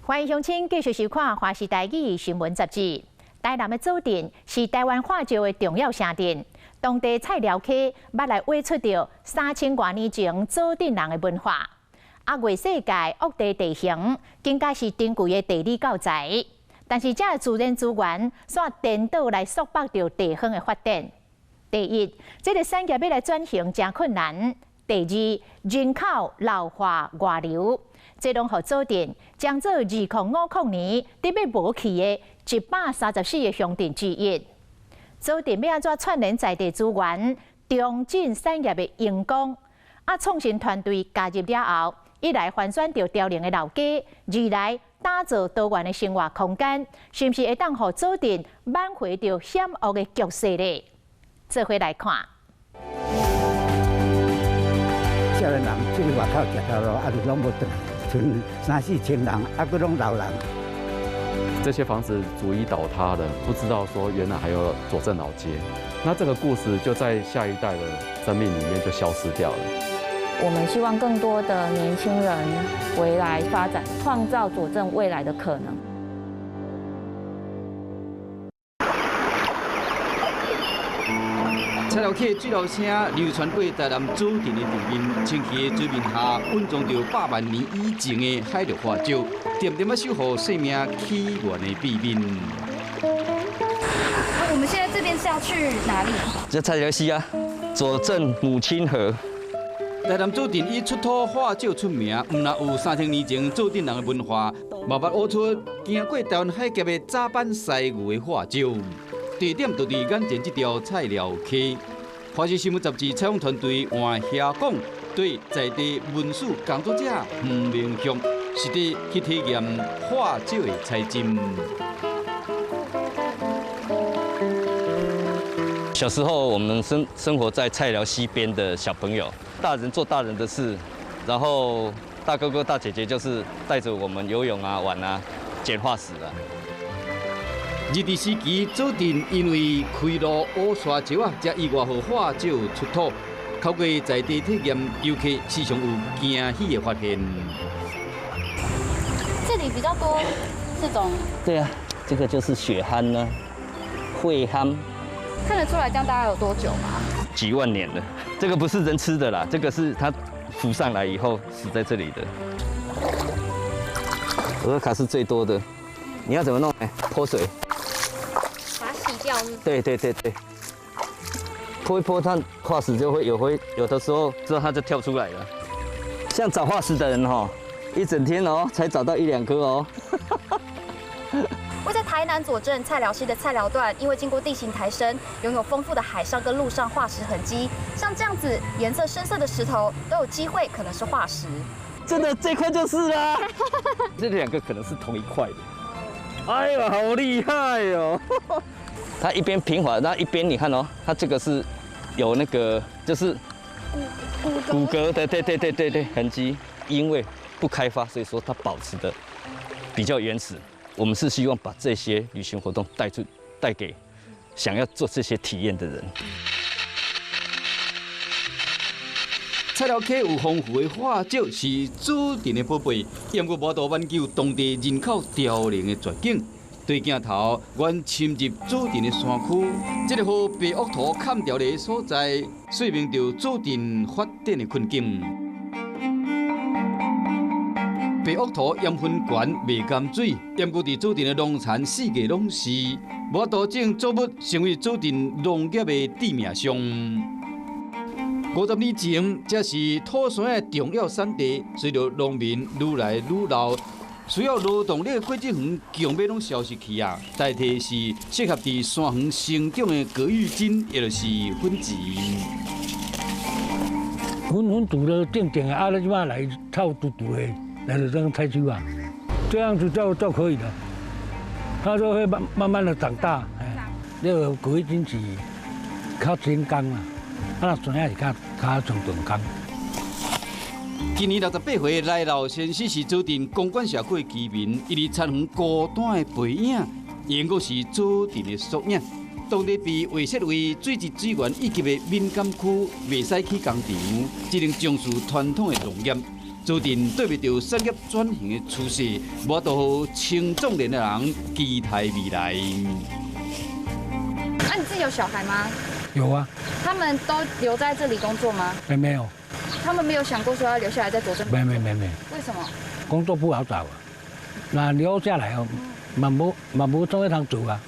歡迎鄉親繼續收看《華視台語新聞雜誌》。台南的左鎮是台灣化石的重要城鎮，當地菜寮溪捌來挖出著3000外年前左鎮人的文化。啊，月世界惡地地形更加是珍貴的地理教材。但是，這自然資源煞顛倒來束縛著地方的發展。第一，這个產業欲來轉型誠困難；第二，人口老化外流，這攏予左鎮將做2050年得欲無去的134個鄉鎮之一。左鎮欲按怎串聯在地資源，重振產業的榮光？啊，創新團隊加入了後，一來翻轉著凋零的老街，二來打造多元的生活空間，是毋是會當予左鎮挽回著險惡的局勢咧？做伙來看。少年人出去外口食頭路，啊，就攏無轉來，賰三四千人，啊，閣攏老人。這些房子逐一倒塌的，不知道說原來還有左鎮老街，那這個故事就在下一代的生命裡面就消失掉了。我們希望更多的年輕人回來發展，創造左鎮未來的可能。菜寮溪水流聲流傳過台南左鎮的地面，清溪的水面下蘊藏著百萬年以前的海陸化石，恬恬仔守護生命起源的秘密。我們現在這邊是要去哪裡？這菜寮溪啊，左鎮母親河。台南左鎮以出土化石出名，毋但有3000年前左鎮人的文化，嘛捌挖出經過台灣海峽的早版犀牛的化石。地點就佇眼前這條菜寮溪。華視新聞雜誌採訪團隊換遐講，對在地文史工作者黃明雄，實地去體驗化石的採珍。小時候，我們生活在菜寮溪邊的小朋友，大人做大人的事，然後大哥哥大姐姐就是帶着我們游泳啊、玩啊、撿化石啊。日治時期，左鎮因為開路挖沙石仔，才意外予化石出土。透過在地體驗，遊客時常有驚喜的發現。這裡比較多這種。對啊，這個就是雪蚶呢，血蚶。看得出來這樣大概有多久嗎？幾萬年了。這個不是人吃的啦，這個是它浮上來以後死在這裡的。俄卡是最多的，你要怎麼弄？哎，潑水。把它洗掉是？對對對對，潑一潑，它化石就會有會有的時候之後它就跳出來了。像找化石的人哈，一整天哦才找到一兩顆哦。位在台南左鎮菜寮溪的菜寮段，因為經過地形抬升，擁有豐富的海上跟陸上化石痕跡。像這樣子顏色深色的石頭，都有機會可能是化石。真的，這塊就是啦。這兩個可能是同一塊的。哎呦，好厲害哦！它一邊平滑，那一邊你看哦，它這個是有那個就是骨骼的，對對對對對，痕跡。因為不開發，所以說它保持的比較原始。我們是希望把這些旅行活動帶出，帶給想要做這些體驗的人。菜寮溪有豐富的化石，是左鎮的寶貝，毋過無法度挽救當地人口凋零的絕境。對鏡頭，阮深入左鎮的山區，這个予白堊土砍掉的所在，說明著左鎮發展的困境。白堊土鹽分懸，袂甘水，毋過佇左鎮的農田四界攏是，無法度種作物，成為左鎮農業的致命傷。50年前，這是土山的重要產地，隨著農民愈來愈老，需要勞動力的果子園強欲攏消失去啊！代替是適合佇山園生長的果芋蓁，也就是粉芷。粉粉除了種種的，啊，你這擺來臭嘟嘟的，來就這樣採收啊，這樣子就可以了。它就會慢慢慢的長大。哎，這个果芋蓁是較淺工啦。啊，船仔是較較長長工。今年68歲賴老先生是左鎮公館社區的居民，伊佇田園孤單的背影，猶閣是左鎮的縮影。當地被劃設為水質資源一級的敏感區，袂使起工廠，只能從事傳統的農業。左鎮對面著產業轉型的趨勢，無法度予青壯年的人期待未來。那你自己有小孩嗎？有啊。他們都留在這裡工作嗎？沒有。他們沒有想過說要留下來在左鎮？沒沒沒沒。為什麼？工作不好找啊，那留下來哦，嘛無嘛無做一通做啊。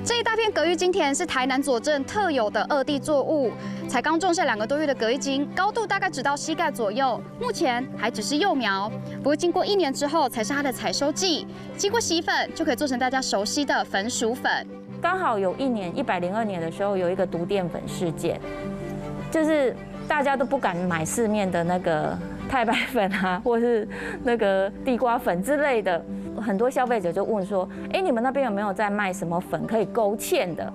這一大片葛玉金田是台南左鎮特有的惡地作物，才剛種下2個多月的葛玉金，高度大概只到膝蓋左右，目前還只是幼苗。不過經過1年之後，才是它的採收季。經過洗粉就可以做成大家熟悉的粉薯粉。剛好有一年102年的時候，有一個毒澱粉事件，就是大家都不敢買市面的那個太白粉啊，或是那個地瓜粉之類的。很多消費者就問說：“哎，你們那邊有沒有在賣什麼粉可以勾芡的？”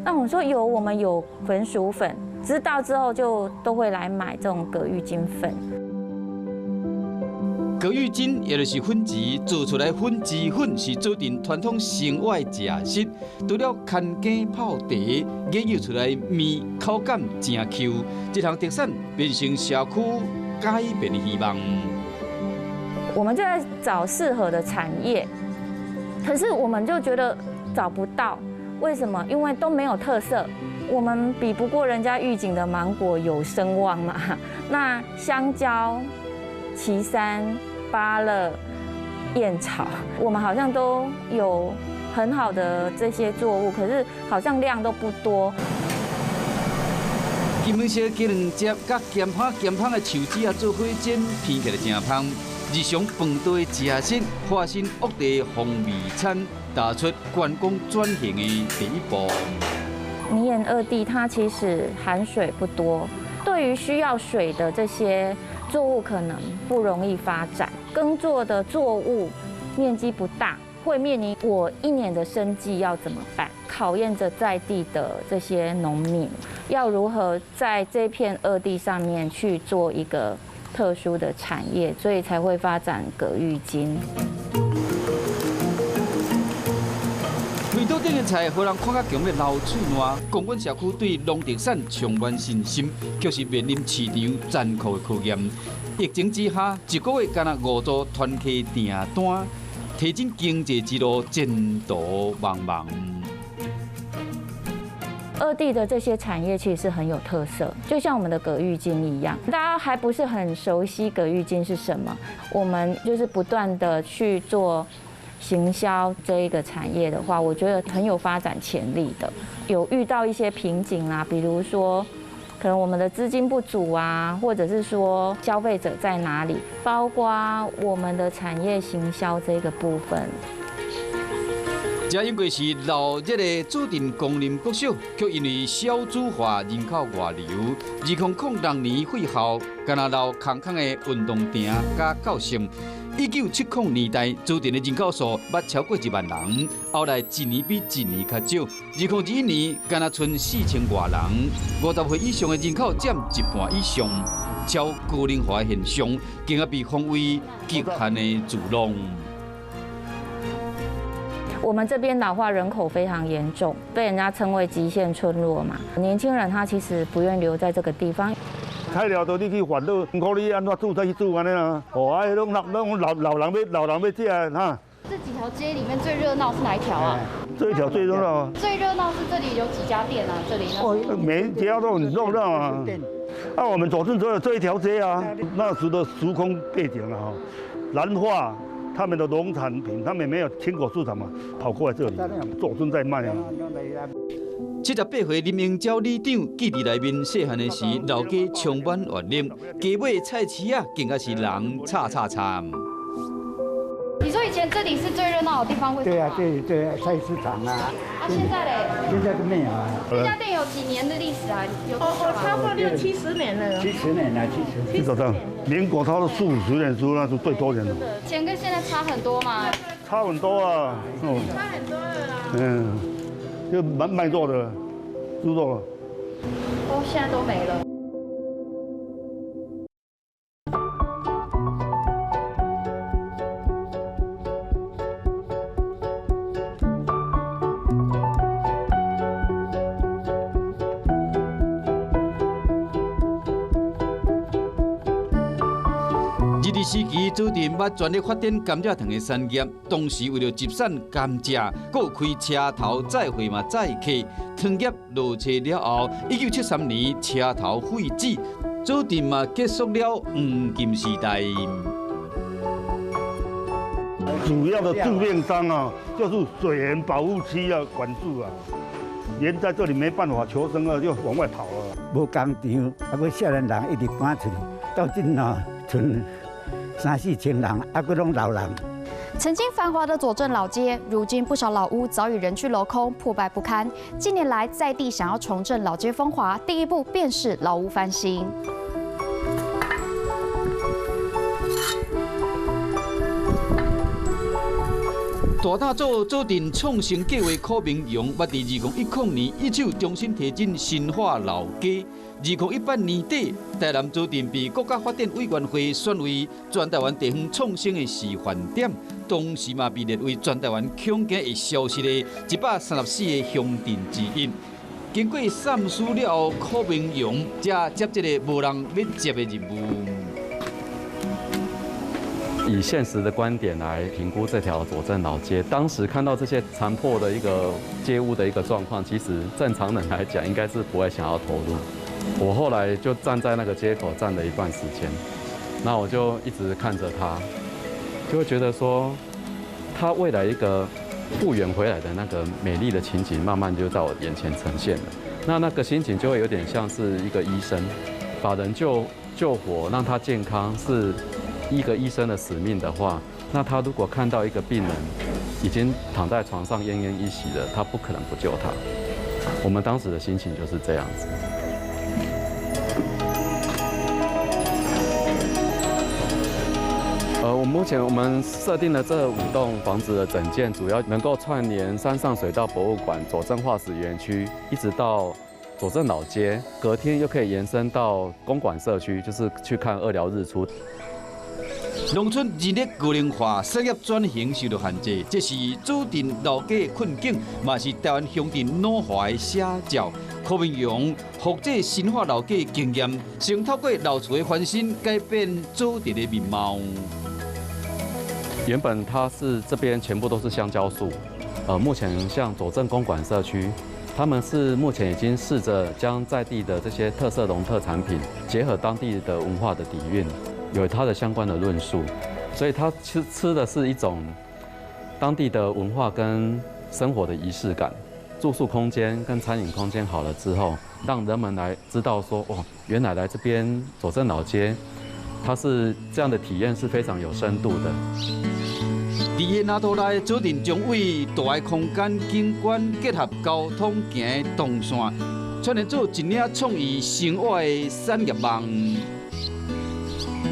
那我說有，我們有粉薯粉。知道之後就都會來買這種葛玉金粉。葛玉金也就是粉糍，做出來粉糍粉是左鎮傳統生活的食食。除了牽羹泡茶，研究出來麵口感誠 Q，這項特產變成社區改變的希望。我們就在找適合的產業，可是我們就覺得找不到，為什麼？因為都沒有特色，我們比不過人家玉井的芒果有聲望嘛。那香蕉、旗山、芭樂、燕草，我們好像都有很好的這些作物，可是好像量都不多。金門色雞卵汁佮鹹香鹹香的樹枝仔做伙煎，闻起來誠芳。日常飯桌的食食，化身惡地風味餐，踏出觀光轉型的第一步。泥岩惡地它其實含水不多，對於需要水的這些作物可能不容易發展。耕作的作物面積不大，會面臨我一年的生計要怎麼辦？考驗着在地的這些農民，要如何在這片惡地上面去做一個特殊的產業，所以才會發展葛玉金。圍島頂的菜，予人看甲強欲流喙瀾。講阮社區對農特產充滿信心，卻是面臨市場殘酷的考驗。疫情之下，一個月干焦5組團客訂單，提振經濟之路前途茫茫。惡地的這些產業其實是很有特色，就像我們的葛玉金一樣，大家還不是很熟悉葛玉金是什麼。我們就是不斷的去做行銷這一個產業的話，我覺得很有發展潛力的。有遇到一些瓶頸啊，比如說可能我們的資金不足啊，或者是說消費者在哪裡，包括我們的產業行銷這個部分。這應該是鬧熱的左鎮公林國小，卻因為少子化人口外流，2006年廢校，干焦留空空的運動場佮教室。1970年代，左鎮的人口數捌超過1萬人，後來一年比一年較少。2021年，干焦賰4000外人，50歲以上的人口佔一半以上，超高齡化的現象，更加被奉為極限的自農。我們這邊老化人口非常嚴重，被人家稱為極限村落嘛。年輕人他其實不願意留在這個地方。菜寮都你去煩惱，看你按怎煮再去煮按呢啦。哦，啊，彼攏老攏老老人欲老人欲食哈。這幾條街裡面最熱鬧是哪一條啊？這一條最熱鬧啊。最熱鬧是這裡有幾家店啊？這裡哦，每一家都很熱鬧啊。啊，我們左鎮只有這一條街啊，那時的時空背景了哈，南化。他們的農產品，他們沒有青果市場嘛，跑過來這裡，左鎮在賣啊。78歲林英嬌里長記佇內面，細漢的時，老街充滿活力，街尾菜市仔更加是人吵吵慘。你說以前這裡是最熱鬧的地方，為什麼？對啊，對對，菜市場啊。啊，現在嘞？現在都沒有啊。這家店有幾年的歷史啊？有哦哦，超過六七十年了。七十年了，七十。基本上，民國差不多四五十年時候，那是最多人了。以前跟現在差很多嗎？差很多啊。差很多了啦。嗯，就蠻賣肉的，豬肉了。哦，現在都沒了。日治時期，左鎮捌全力發展甘蔗糖的產業，當時為了集散甘蔗，閣開車頭載貨嘛載客，糖業落車了後，1973年車頭廢止，左鎮嘛結束了黃金時代。主要的致命傷啊，就是水源保護區要管住啊，人在這裡沒辦法求生啊，就往外跑啊。無工廠，啊，閣少年人一直搬出去，到今哦，賰三四千人，啊，閣攏老人。曾經繁華的左鎮老街，如今不少老屋早已人去樓空，破敗不堪。近年來，在地想要重振老街風華，第一步便是老屋翻新。大大做左鎮創新計劃柯明榮，捌佇2010年一手重新提振新化老街。2018年底，台南左鎮被國家發展委員會選為全台灣地方創生的示範點，同時嘛被列為全台灣恐驚會消失的134個鄉鎮之一。經過三思了後，柯明榮才接這個無人欲接的任務。以現實的觀點來評估這條左鎮老街，當時看到這些殘破的一個街屋的一個狀況，其實正常人來講應該是不會想要投入。我後來就站在那個街口站了一段時間，那我就一直看着他，就會覺得說，他未來一個復原回來的那個美麗的情景，慢慢就在我眼前呈現了。那個心情就會有點像是一個醫生，把人救活，讓他健康是一個醫生的使命的話，那他如果看到一個病人已經躺在床上奄奄一息了，他不可能不救他。我們當時的心情就是這樣子。我目前我們設定的這5棟房子的整建，主要能夠串聯山上水道博物館、左鎮化石園區，一直到左鎮老街，隔天又可以延伸到公館社區，就是去看二寮日出。農村人力高齡化，產業轉型受到限制，這是左鎮老街的困境，嘛是台灣鄉鎮老化的寫照。柯明榮複製新化老街經驗，先透過老厝的翻新，改變左鎮的面貌。原本它是這邊全部都是香蕉樹，目前像左鎮公館社區，他們是目前已經試着將在地的這些特色農特產品，結合當地的文化的底蘊，有它的相關的論述，所以它吃的是一種當地的文化跟生活的儀式感。住宿空間跟餐飲空間好了之後，讓人們來知道說，哦，原來來這邊左鎮老街，它是這樣的體驗是非常有深度的。佇個藍圖內，左鎮將為大的空間景觀結合交通行的動線，串聯做一領創意生活的產業網，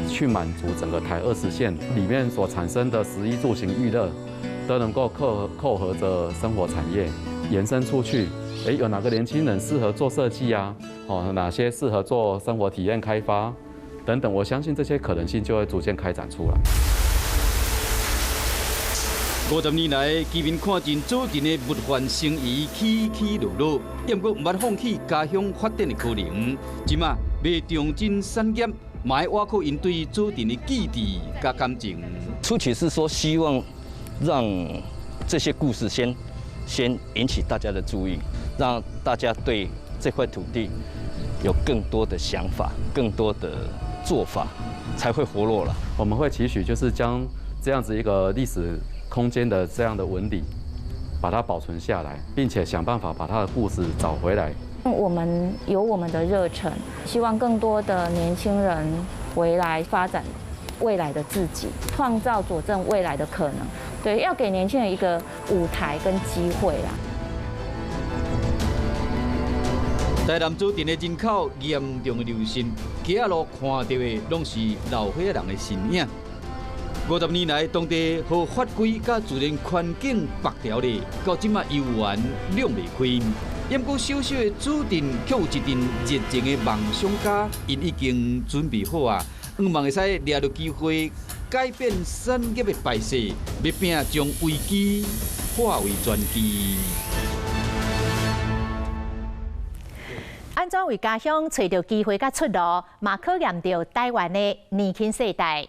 去滿足整個台20線裡面所產生的食衣住行娛樂，都能夠扣合著生活產業延伸出去。欸，有哪個年輕人適合做設計啊？哦，哪些適合做生活體驗開發等等，我相信這些可能性就會逐漸開展出來。50年來，居民看盡左鎮的物販生意起起落落，猶過毋捌放棄家鄉發展的可能。這馬欲重振產業，嘛愛倚靠𪜶對左鎮的記憶佮感情。初期是說希望讓這些故事先引起大家的注意，讓大家對這塊土地有更多的想法、更多的做法，才會活絡了。我們會期許就是將這樣子一個歷史空間的這樣的紋理，把它保存下來，並且想辦法把它的故事找回來。我們有我們的熱忱，希望更多的年輕人回來發展未來的自己，創造左鎮未來的可能。對，要給年輕人一個舞台跟機會啦。台南左鎮的人口嚴重的流失，街仔路看到的攏是老歲仔人的身影。50年來，當地予法規佮自然環境縛牢咧，到這馬猶原兩袂開。不過小小的左鎮，卻有一陣熱情的夢想家，𪜶已經準備好啊，向望會使掠著機會，改變產業的敗勢，欲拼將危機化為轉機。按怎為家鄉揣著機會佮出路，嘛考驗著台灣的年輕世代。